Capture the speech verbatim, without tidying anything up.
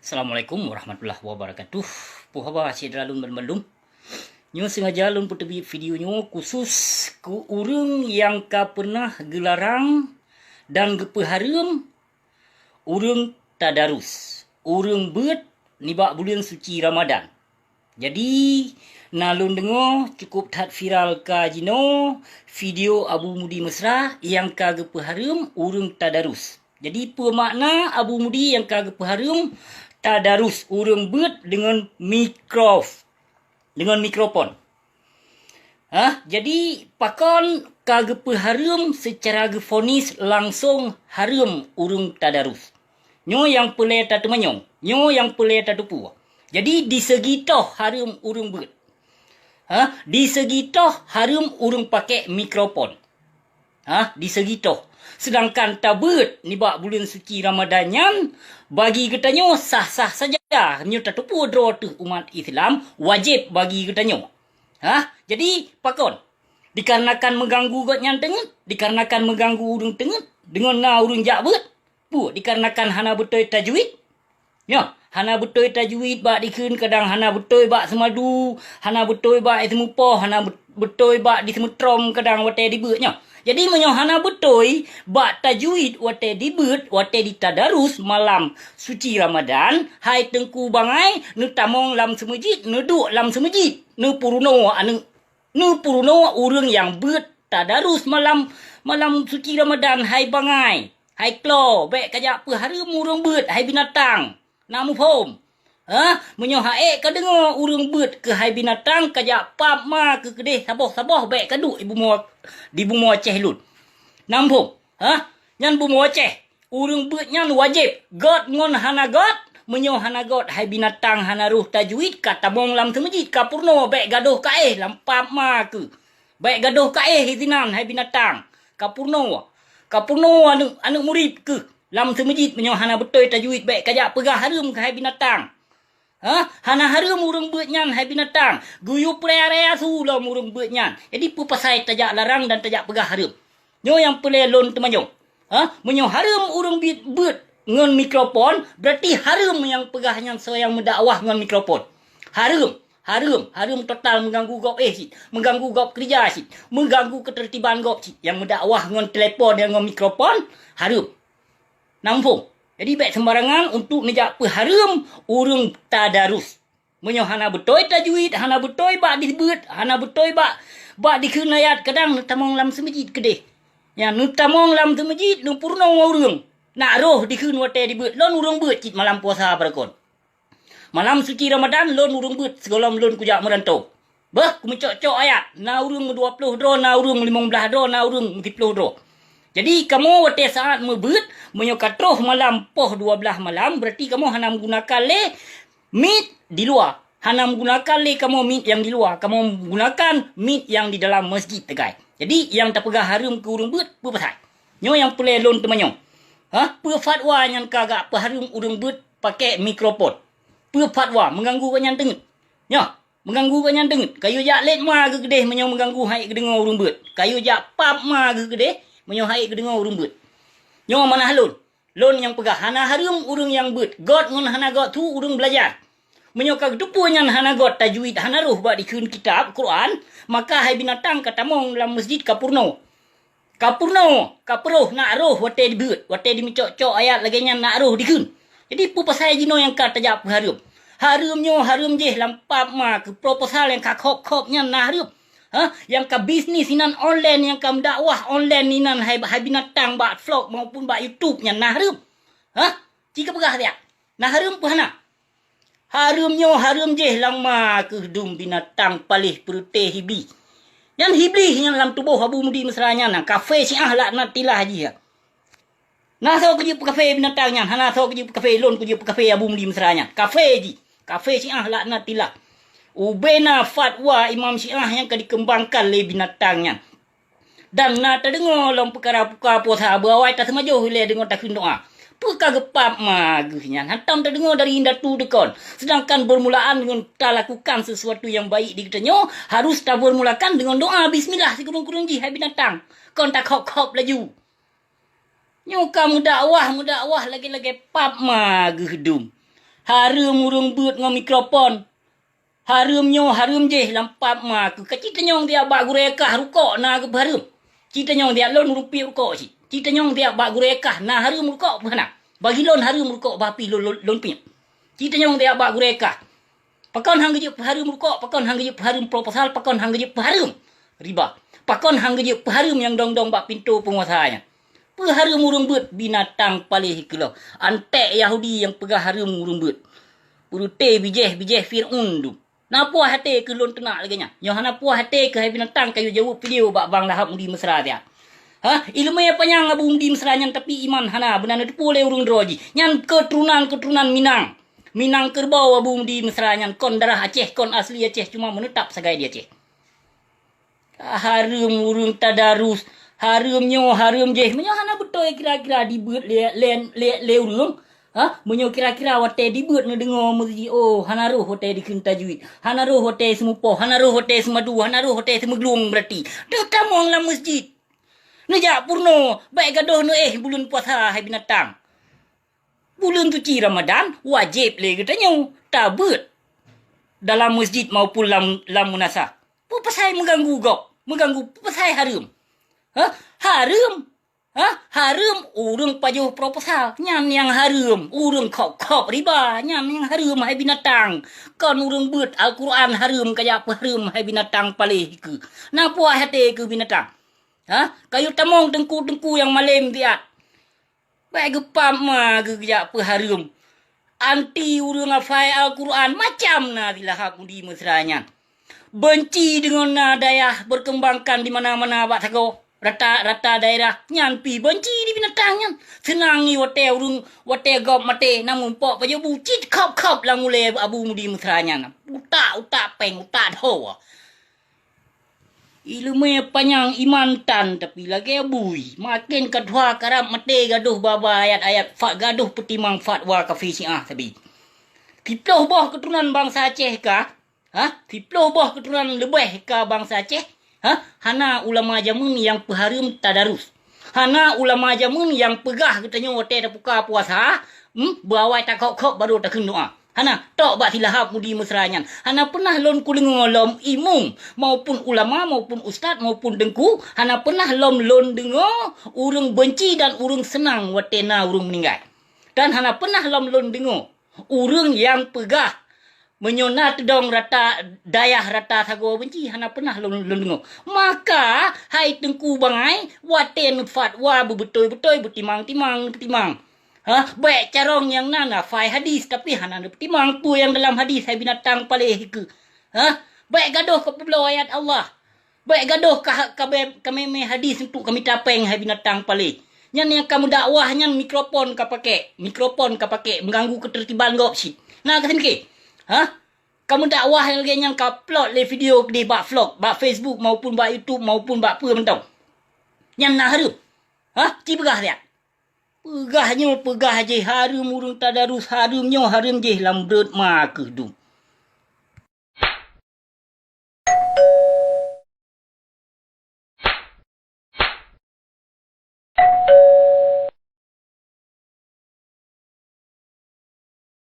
Assalamualaikum warahmatullahi wabarakatuh. Puhaba syedara lôn banmandum. Nyoe sengaja lôn peuteubiet video nyoe khusus keu ureuëng nyang ka peunah geularang dan geupeuhareuem ureuëng tadarus, ureuëng beuet nibak buleuen suci Ramadan. Jadi, na lôn deungoe cukup that viral ka jinoe video Abu Mudi Mesra nyang ka geupeuhareuem ureuëng tadarus. Jadi, peue makna Abu Mudi nyang ka geupeuhareuem tadarus ureuëng beuet deungon mikrof-, deungon mikrofon? Hah? Jadi, pakon ka geupeuhareuem seucara geufonis langsong hareuem ureuëng tadarus? Nyoe nyang peulée tateumanyong, nyoe nyang peulée tateupeue. Jadi, di seugi toh hareuem ureuëng beuet. Hah? Di seugi toh hareuem ureuëng pakai mikrofon. Hah? Di seugi toh. Seudangkan tabeuet nibak buleuen suci Ramadan nyan, bagi geutanyoe sah-sah saja. Nyoe tateupeue droe teuh umat Islam, wajéb bagi geutanyoe. Hah? Jadi, pakon? Dikarenakan meuganggu gobnyan teungeut, dikarenakan meuganggu ureuëng teungeut, deungon na ureuëng jak beuet. Peue? Dikarenakan hana beutôi tajwid? Nyoe, hana beutôi tajwid bak dikheun kadang hana beutôi bak seumadu, hana beutôi bak iseumeupôh, hana be-, beutôi bak diseumeutrôm kadang watée dibeuet nyoe. Jadi, meunyoe hana beutôi bak tajwid watée dibeuet, watée ditadarus malam suci Ramadan, hai teungku bangai, neutamong lam seumeujid, neuduek lam seumeujid, neupeurunoe aneuëk, neupeurunoe ureuëng nyang beuet tadarus malam, malam suci Ramadan, hai bangai, hai klo, bék kajak peuhareuem ureuëng beuet, hai binatang. Na muphom? Hah? Meunyoe ha'ék ka deungoe ureuëng beuet keuhai binatang kajak pap ma keu keudeh saboh-saboh bék kaduek di bumoe, di bumoe Aceh lôn. Na muphom? Hah? Nyan bumoe Aceh. Ureuëng beuet nyan wajéb, gôt ngon hana gôt. Meunyoe hana gôt, hai binatang hana roh tajwid, ka tamong lam seumeujid, ka peurunoe, bék gadôh kaéh lam pap ma keu. Bék gadôh kaéh sinan, hai binatang. Ka peurunoe. Ka peurunoe aneuëk, aneuëk murit keuh. Lam seumeujid meunyoe hana beutôi tajwid, bék kajak peugah hareuem keuhai binatang. Hah? Hana hareuem ureuëng beuet nyan, hai binatang. Geuyue peuraya-raya su lom ureuëng beuet nyan. Jadi, peue pasai tajak larang dan tajak peugah hareuem? Nyoe nyang peulée lôn teumanyong. Hah? Meunyoe hareuem ureuëng beuet, beuet ngon mikrofon, beurati hareuem nyang peugah nyan soe nyang meudakwah ngon mikrofon. Hareuem, hareuem, hareuem total meuganggu gob éh cit, meuganggu gob keureuja cit, meuganggu keuteurtiban gob cit, nyang meudakwah ngon telepon dan ngon mikrofon, hareuem. Na muphom? Jadi, bék seumbarangan untuk neujak peuhareuem ureuëng tadarus. Meunyoe hana beutôi tajwid, hana beutôi bak dibeuet, hana beutôi bak, bak dikheun ayat, kadang neutamong lam seumeujid keudeh. Nyan neutamong lam seumeujid, neupeurunoe ureuëng. Nak roh dikheun watée dibeuet, lôn ureuëng beuet cit malam puasa parakon. Malam suci Ramadan, lôn ureuëng beuet sigohlom lôn kujak meuranto. Beuh, kumeucok-cok ayat, na ureuëng meudua ploh droe, na ureuëng limong blaih droe, na ureuëng meusiploh droe. Jadi, kamoe watée saát meubeuet, meunyoe ka troh malam poh dua blaih malam, beurati kamoe hana meugunakan lé mic di luwa. Hana meugunakan lé kamoe mic nyang di luwa, kamoe meugunakan mic nyang di dalam masjid teukai. Jadi, nyang tapeugah hareuem keu ureuëng beuet, peue pasai? Nyoe nyang peulée lôn teumanyong. Hah? Peue fatwa nyang ka gak peuhareuem ureuëng beuet pakai mikrofon? Peue fatwa meuganggu gobnyan teungeut? Nyoe, meuganggu gobnyan teungeut. Kayue jak lét ma geuh keudeh meunyoe meuganggu haiek geudeungoe ureuëng beuet. Kayue jak pap ma geuh keudeh meunyoe haiek geudeungoe ureuëng beuet. Nyoe manah lôn. Lôn nyang peugah hana hareuem ureuëng nyang beuet. Gôt ngon hana gôt su ureuëng beulajar. Meunyoe ka geuteupeue nyan hana gôt tajwid, hana roh bak dikheun kitab Quran, maka hai binatang ka tamong lam masjid ka peurunoe. Ka peurunoe, ka peuroh nak roh watée dibeuet, watée dimeucok-cok ayat lagée nyan nak roh dikheun. Jadi, peue pasai jinoe nyang ka tajak peuhareuem? Hareuem nyoe hareuem jih lam pap ma keu proposal nyang ka khôb-khôb nyan na hareuem. Hah? Nyang ka bisnis inan online, nyang ka meudakwah online inan hai, hai binatang bak vlog maupun bak YouTube nyan na hareuem. Hah? Ci ka peugah siat. Na hareuem peue hana? Hareuem nyoe hareuem jih lam ma keuh dum binatang paléh peureutée hibi. Nyan hiblih nyang lam tuboh Abu Mudi Mesra nyan, na kafé Syiah laknatillah jih. Na soe keujeuet peukafe binatang nyan, hana soe keujeuet peukafe lôn, keujeuet peukafe Abu Mudi Mesra nyan. Kafé jih, kafé Syiah laknatillah. Ubena fatwa imam Syiah nyang ka dikeumbangkan lé binatang nyan. Dan na tadeungoe lom peukara buka puasa, beuawai taseumajoh ilée deungon takheun doá. Peue ka geupap ma geuh nyan? Hantom tadeungoe dari indatu deukon. Seudangkan beurmulaan ngon talakukan seusuatu nyang baik di geutanyoe, harôh tabeurmulakan deungon doá bismillah sikureueng-kureueng jih hai binatang. Kon takhôb-khôb laju. Nyoe ka meudakwah, meudakwah lagée-lagée pap ma geuh dum. Hareuem ureuëng beuet ngon mikrofon. Hareuem nyoe, hareuem jéh lam pap ma keuh. Ka ci tanyong siat bak gurée kah rukok na geupeuhareuem. Ci tanyong siat lôn ureuëng piep rukok cit. Ci tanyong siat bak gurée kah na hareuem rukok peue hana. Bagi lôn hareuem rukok bah pih lôn, lôn, lôn piep. Ci tanyong siat bak gurée kah. Pakon han geujeuet peuhareuem rukok, pakon han geujeuet peuhareuem proposal, pakon han geujeuet peuhareuem riba. Pakon han geujeuet peuhareuem nyang dong-dong bak pintoe peunguasa nyan. Peuhareuem ureuëng beuet, binatang paléh keulôh. Anték Yahudi nyang peugah hareuem ureuëng beuet. Peureute bijéh-bijéh Fir'aun dum. Na puih até keuh lôn teunak lagée nyan. Nyoe hana puih até keuh hai binatang kayue jaweueb video bak Bang Lahab Mudi Mesra siat. Ha? Iéleumé panyang Abu Mudi Mesra nyan, tapi iman hana, beuna neuteupeue lé ureuëng droe jih. Nyan keuturonan-keuturonan Minang. Minang keureubeue Abu Mudi Mesra nyan, kon darah Aceh, kon asli Aceh, cuma meuneutap sagai di Aceh. Hareuem ureuëng tadarus, hareuem nyoe, hareuem jéh. Meunyoe hana beutôi kira-kira dibeuet lé, lé, lé, lé ureuëng, ha? Meunyoe kira-kira watée dibeuet neudeungoe meuseuti, oh, hana roh watée dikheun tajwid, hana roh watée seumupoh, hana roh watée seumadu, hana roh watée seumeuglung, beurati deuh tamong lam meusjid. Neujak purnoe, bék gadôh neuéh buleuen puasa hai binatang. Buleuen suci Ramadan wajéb lé geutanyoe tabeuet dalam meusjid maupun lam, lam meunasah. Peue pasai meuganggu gob? Meuganggu peue pasai hareuem? Ha? Hareuem? Ha? Hareuem ureuëng pajoh proposal. Nyan nyang hareuem. Ureuëng khôb-khôb riba. Nyan nyang hareuem hai binatang. Kon ureuëng beuet Al-Quran hareuem kajak peuhareuem hai binatang paléh keuh. Na puih até keuh binatang. Ha? Kayue tamong teungku-teungku nyang malém siat. Bék geupap ma geujak peuhareuem. Anti ureuëng hafai Al-Quran macam na si Lahab Mudi Mesra nyan. Benci deungon na dayah beukeumbangkan di mana-mana bak sagoe. Rata-rata daerah nyan pih benci di binatang nyan. Seunang i watée ureuëng, watée gob maté na mumpok pajoh bu cit khôb-khôb lam ulée Abu Mudi Mesra nyan. Utak-utak péng, utak dhoe. Iéleumé panyang iman tan, tapi lagée bui. Maken ka tuha karab maté gadôh ba-ba ayat-ayat fa-, gadôh peutimang fatwa kafé Syiah sabe. Siploh boh keuturonan bansa Aceh ka, ha? Siploh boh keuturonan leubeh ka bansa Aceh, ha? Hana ulama jameun nyang peuhareuem tadarus. Hana ulama jameun nyang peugah geutanyoe watée tapuka puasa, hmm, beuawai takhôb-khôb barô takheun doá. Hana, tok bak si Lahab Mudi Mesra nyan. Hana peunah lôn kudeungoe lom imum, maupun ulama, maupun ustaz, maupun teungku, hana peunah lom lôn deungoe ureuëng benci dan ureuëng seunang watée na ureuëng meuninggai. Dan hana peunah lom lôn deungoe ureuëng nyang peugah, meunyoe na teudong rata dayah rata sagoe benci, hana peunah lôn, lôn deungoe. Maka, hai teungku bangai, watée neufatwa beubeutôi-beutôi, beutimang-timang, beutimang. Ha, bék carông nyang na, na hafai hadis, tapi hana neupeutimang peue nyang dalam hadis, hai binatang paléh keuh. Ha, bék gadôh kapeubloe ayat Allah. Bék gadôh ka, ka, ka mémé hadis untuk kamita péng, hai binatang paléh. Nyan nyang kameudakwah nyan mikrofon kapakék, mikrofon kapakék meuganggu keuteurtiban gob cit. Na ka seumiké? Ha? Kameudakwah lagée nyan kaplot lé video keudeh bak vlog, bak Facebook maupun bak YouTube maupun bak peue mantong. Nyan na hareuem. Ha? Ci peugah siat. Peugah nyoe, peugah jéh, hareuem ureuëng tadarus, hareuem nyoe, hareuem jéh lam breuet ma keuh dum.